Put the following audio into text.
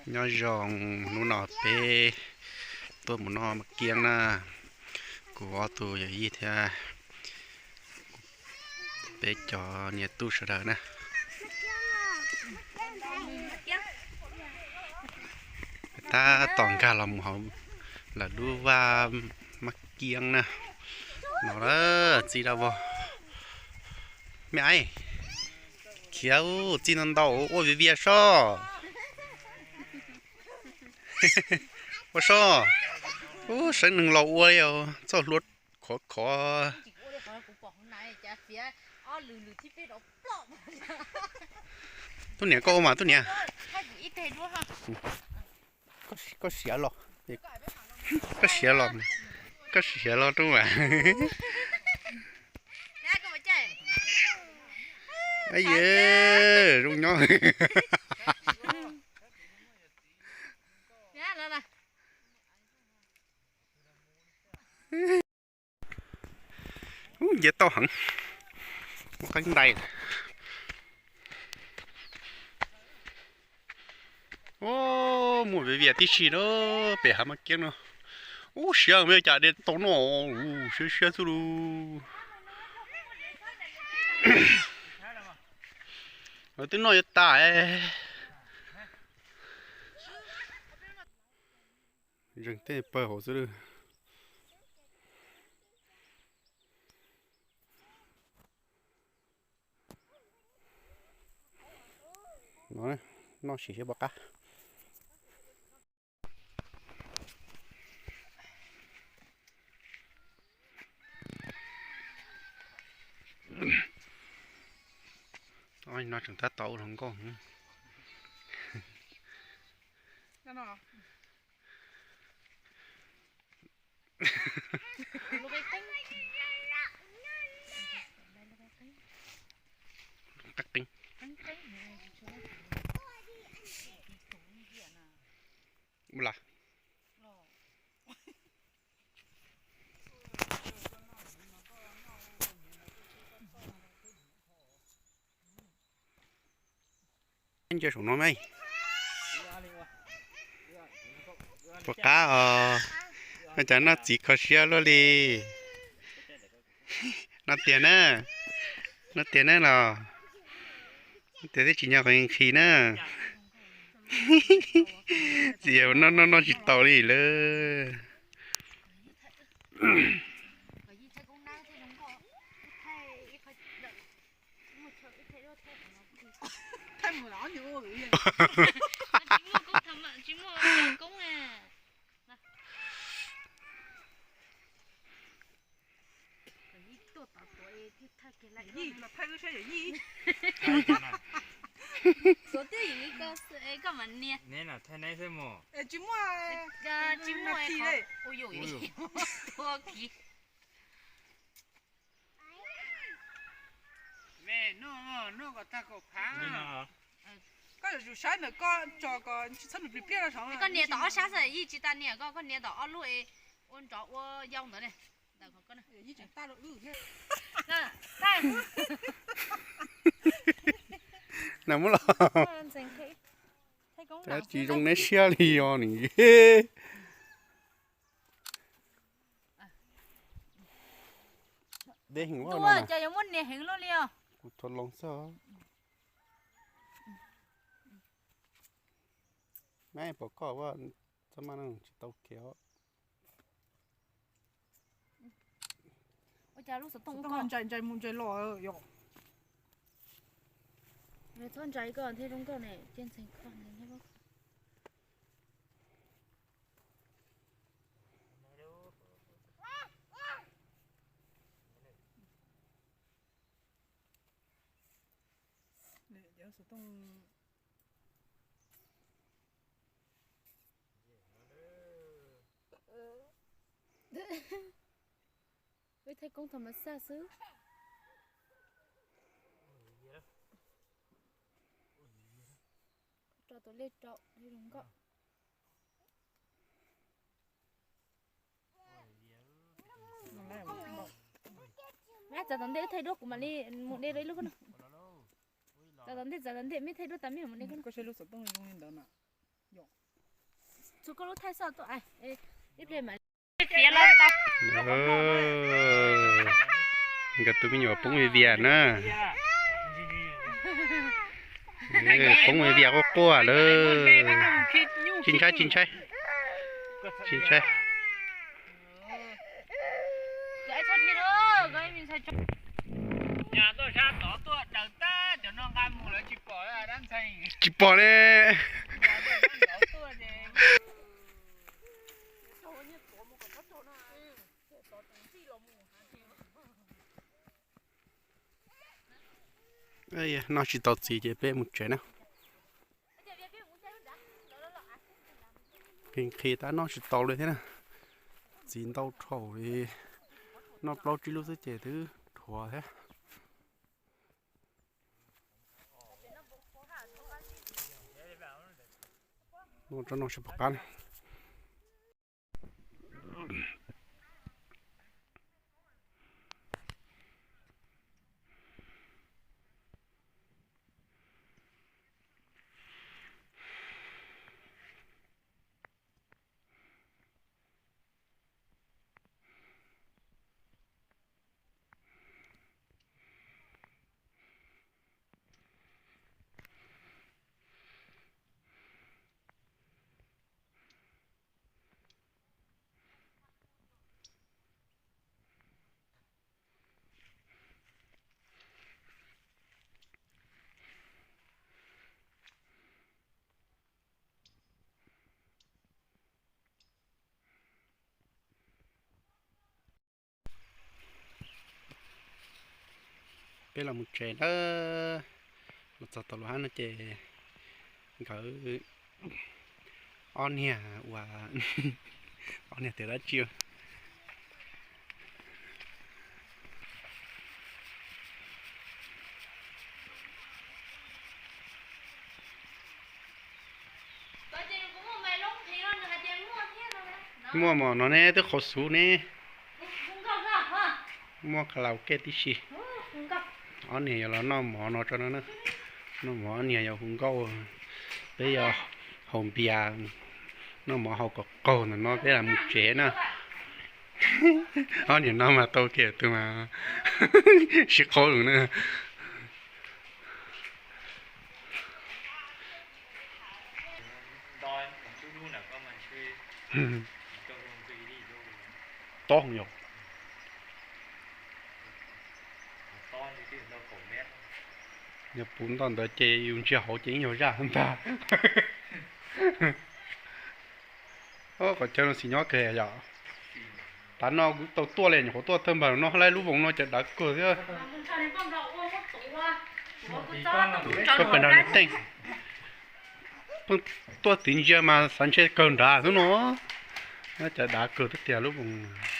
Nyob zoo, hnub no peb tuaj mus noj maj kiab na, kuv ob tug yawm yij thiab peb cov niam tub sawv daws na. Tab tom nkag los mus hauv lawv lub vaj maj kiab na. No txij dab vog. Me aiv, khiav txij ntau ntau ua vias vias sob. Ua sob, ub, seev neeg laus ua li os, txoj hlua khov khov. Tub niam koj ua mas tub niam. Koj siav los, koj siav los, koj siav los rau mas. Yawm, zoo nyob. Ub, nce tau heev, muaj qeeb ntais. Ub, muaj vias vias tib si na, pem hav maj kiab no. Ub, siav me cas de tau noj, siab siab xwb lauj. Lawv twb noj yuav tas. Zeeg tej pawg hauv xwb. No, noj sim siab pom qab. No tseem tab tom ua hluas nkauj. Qeeb qeeb. Ua las. Ntsia saum no me. Puas qab os? Ua cas noj txiv kho siab luaj li. Noj tiag na, noj tiag na los. Noj tiag thiab tsis nyob qhov nqhis na. Txiv noj noj noj tsis tau li lawm. Tsis muaj, tsis muaj, ua kiv. Koj yuav tsum saib ntawm koj tso kom tsis txhob nws pliag pliag no saud. Koj nias tom ob sab xwb, yij tsis tas nias koj, koj nias tom ob lub es ua nrov ua yau ntawd ne. Na muab los. Tsis zoo neb siab li os nws. Deb heev ua no. Cas yuav muab nias heev luaj li os. Kuv thov loo xwb. Mab pom koj ua txaj maj no tsis tau kev os. Ua cas lub xov tooj ua ntsais ntsais mus ntsais los yom. Txhob ntsais koj thiaj zoo nkauj ne, cia ntxeev kho. Cov xov tooj. Peb thaij koob tha mas xaj xwb. Rau tus lej rau zoo nkauj. Txav tom ntej thaij duab kuv mam li mus de rau ib lub. Txav tom ntej, txav tom ntej, meb thaij duab tas meb mus de. Koj saib lub xov tooj zoo li ntawd na. Nkawd tus me nyuam poob vias vias na. Poob vias vias quaj quaj lawm. Tsis ntshai, tsis ntshai. Tsis ntshai. Tsis pom li. Noj tsis tau txiv ces peb mus tsev na. Nqhis nqhis tab noj tsis tau li thiab na. Txiv ntau dhau li, noj plaub tsib lub xwb ces twb dhuav thiab. Noj tsob no sib pom qab na. Peb los mus tsev lawm. Los txog tom lub hab no ces nkawd ob niag ua, ob niag tias dab tsi. Muaj mos no ne, twb qhauv xuv ne. Muaj karaoke tib si. Ob niag yuav los noj mov no tso no. Noj mov ob niag yuav hu nkauj, peb yuav haus npias, noj mov haus kom qaug ntawm no peb los mus tsev na. Ob niag no mas tau kiag tus mas sib qhaub lus na. Tob yog, yog puv nto ntawd ces yus ntsia hauv ces yeej yog zaj ntag. Qhov chaw no xis nyob kawg yom. Tav no kuv tau tuaj li, nyuam qhuav tuaj thawj npaug no laib lub voos no cov dav kawg thiab. Pheej pem nrag niam teej, pheej tuaj tiv ntsia mas xav ntshe kawg nrad xwb no. Cov dav kawg tiag tiag lub voos.